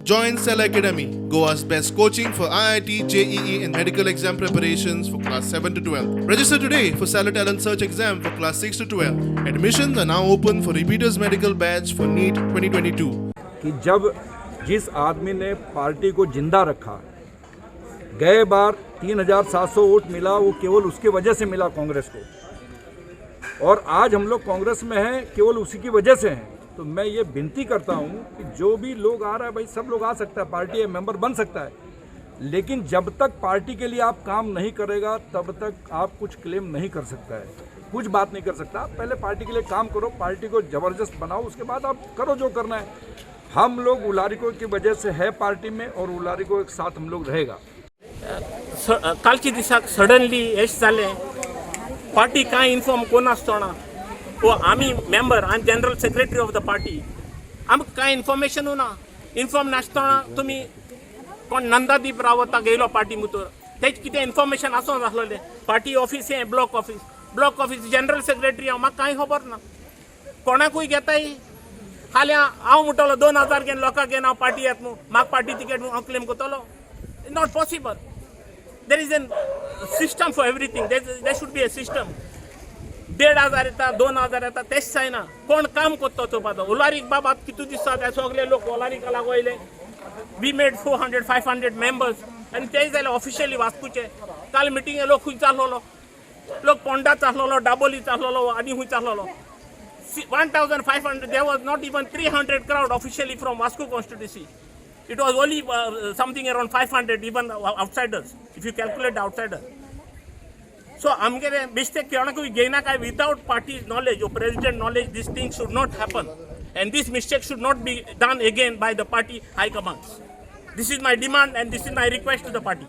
Join Cell Academy, Goa's best coaching for IIT, JEE, and medical exam preparations for class 7 to 12. Register today for Stellar Talent Search exam for class 6 to 12. Admissions are now open for repeaters medical batch for NEET 2022. कि जब जिस आदमी ने party को जिंदा रखा, गए bar 3,700 vote मिला, वो केवल उसके वजह से मिला कांग्रेस को और आज हम लोग कांग्रेस में हैं, केवल उसी की वजह से हैं। तो मैं ये विनती करता हूँ कि जो भी लोग आ रहा है, भाई, सब लोग आ सकता है, पार्टी है, मेंबर बन सकता है, लेकिन जब तक पार्टी के लिए आप काम नहीं करेगा, तब तक आप कुछ क्लेम नहीं कर सकता है, कुछ बात नहीं कर सकता। आप पहले पार्टी के लिए काम करो, पार्टी को ज़बरदस्त बनाओ, उसके बाद आप करो जो करना है। हम लोग उलारिको की वजह से है पार्टी में और उलारिको के साथ हम लोग रहेगा। कालच्या दिसाक सडनली हेश जालें. पार्टी कांय इन्फॉर्म कोनासतना वो आमी मेंबर आनी general secretary of the party, आमकां कांय इन्फॉर्मेशनू ना. इन्फॉर्म नासतना तुमी कोण नंदादीप रावताक येयलो पार्टी भितर, तेजें कितें इन्फॉर्मेशन आसों नासलेलें. पार्टी ऑफीस हें block office, block office general secretary हांव, म्हाका कांय खबर ना. कोणाकूय घेताय. फाल्यां हांव म्हणटलो 2000 घेवन, लोकांक घेवन हांव पार्टी येत न्हू, म्हाका पार्टी तिकेट हांव क्लेम करतलो. Not possible. There is an system for everything. There should be a system. 1500 येता, 2000 येता, तेच जायना. कोण काम करता चोवपाचो. उलारीक बाबा कितू दिसता, ते सगळे लोक ओलारिका लागोयले. We made 400 500 members आनी ते जाल्यार ऑफिशियली वास्कोचे. काल मिटिंगे लोक खंयच आसलेलो? लोक पोंडाच आसलेलो, दाबोलीच आसलेलो आनी खंयच आसलेलो. 1500, there was not even 300 crowd officially from Vasco constituency. It was only something around 500, even outsiders, if you calculate the outsiders. So आमगेले बेश्टे कोणाकूय घेयना काय without party knowledge or president knowledge. This thing should not happen and this mistake should not be done again by the party high commands. This is my demand and this is my request to the party.